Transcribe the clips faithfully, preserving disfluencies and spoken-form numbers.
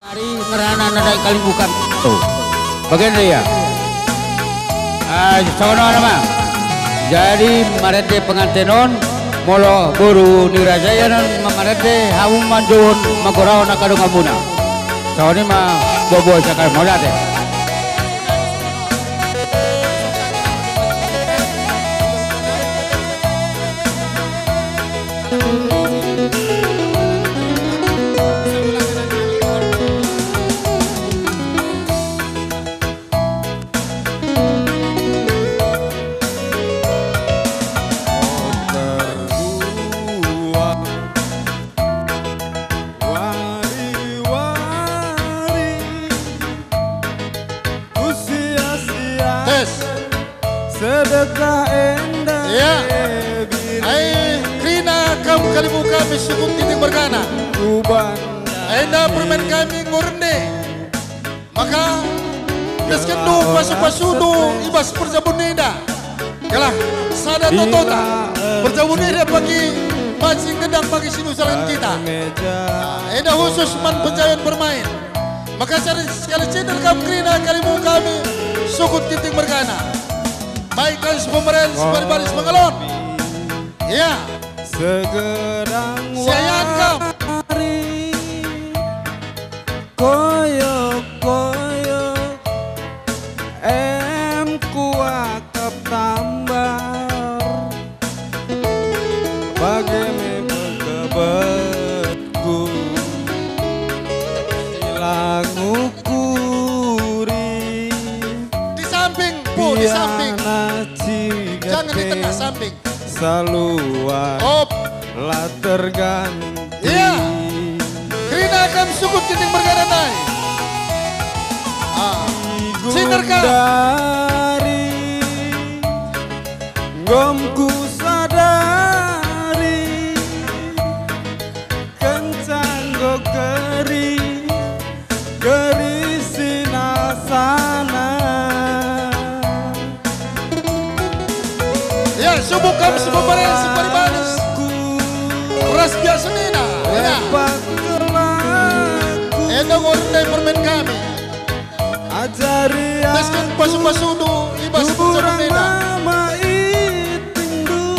Ari ngerana nadai kalimbukan. Oh. Bagenda ia. Ah, sono nama. Jadi marende penganten on molo boru ni raja ia non marende hamu manjun magoraon aka dongan muna. Soni ma bobo sakal modate. Wari-wari ku sia-sia. Tes. Sedekah enda. Ya. Ai, kerina kam kalimbubu kami sukut Ginting mergana. Enda permen kami ngurende. Maka, deskenndu pasu-pasundu i bas perjabun enda. Gelah sada totota perjabun enda bagi banci ngedang bagi si nusalken kita. Ah, enda khusus man penjayan bermain. Maka cari sekali cindel kam kerina kalimbubu kami sukut Ginting mergana. Baik kan si pemeren, si baris-baris pengalon. Ya. Segedang wari koyok-koyok em kuakap tambar. Bage me pekebetku si la ngukuri. Di samping, Bu, di samping. Jangan di tengah, samping. Saluar. Op. La terganti. Iya. Kerina kam sukut Ginting mergana ndai. Ah. Sinter kam. Gundari. Nggom kusadari, kenca enggo geri, geri sinasana. Ya, subuk kam si pemeren, si paribanis. Ras biak senina, ya. Enda enggo rende permen kami. Ajari aku pasu-pasundu i bas turang mama itindu.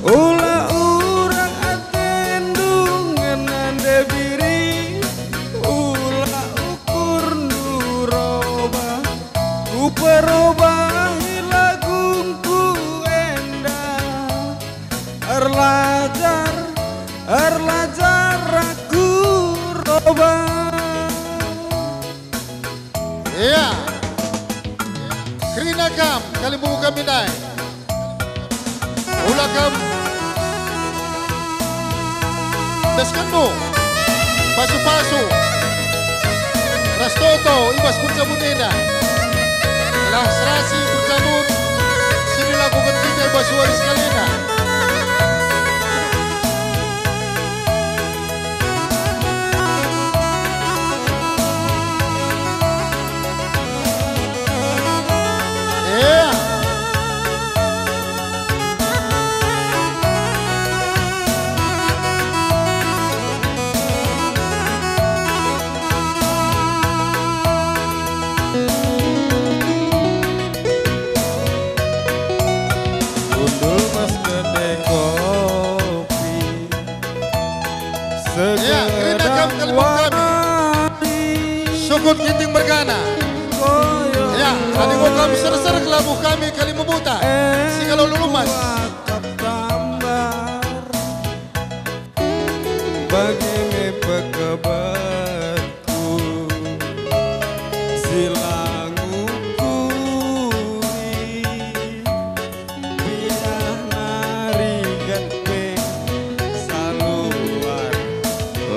Ula urang atendu ngena ndebiri, ula ukurndu roba, kuperobahi lagungku enda. Erlajar, erlajar aku roba. Iya. Kerina kam, kalimbubu kami ndai. Ula kam deskenndu pasu-pasu ras toto i bas perjabun enda. Gelah serasi perjabun si dilakoken kita i bas wari sekalina. Gundul bas kedai kopi. Ya, kerina kam kalimbubu kami. Sukut Ginting mergana. Ya, adi enggo kam serser kelabuh kami kalimbubuta. Si kalo lulumas. Bagi me pekebetku si la ngukuri. Bidah nari genteng saluar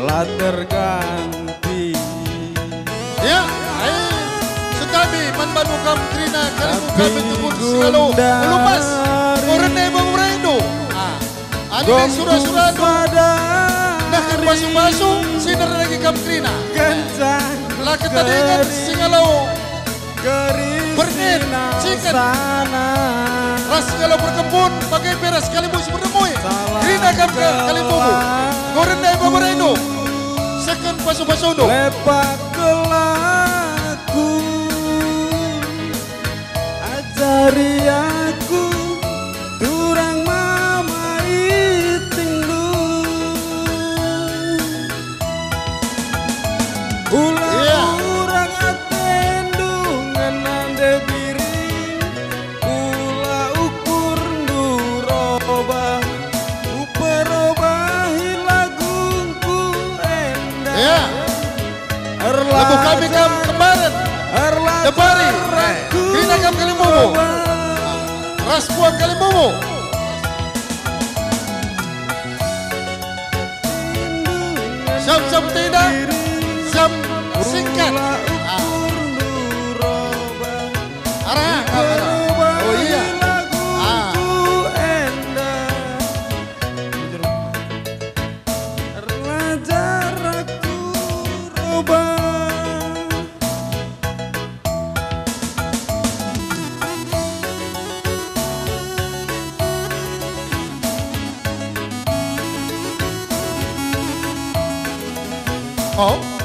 la terganti. Ya, ai, setabi man bandu kam kerina kalimbubu kami tupun si ngalo ulumas. Urene bang urendu. Ah, ande sura-surandu. Nah, kan pasu-pasu, sinar lagi kam kerina. La ketadingan si ngalo. Bernit, ciken. Ras ngalo perkempun, bage pe ras kalimbubu si pernemui. Kerina kam ke kalimbubu. Enggo rende beberendu. Seken pasu-pasundu. Lepak kelaku. Ajari aku turang mama itindu. Ula Iya. urang atendu ngena nde biring, ula ukurndu robah, uperobahi lagungku enda. Iya. Lebuh kami kam kemaren. Debari. Eh, kerina kam kalimbubu. Ras puang kalimbubu. Jam-jam tidak, jam singkat. Ah. Arah, arah. Oh iya. Ah. Erlajar aku robah. Oh.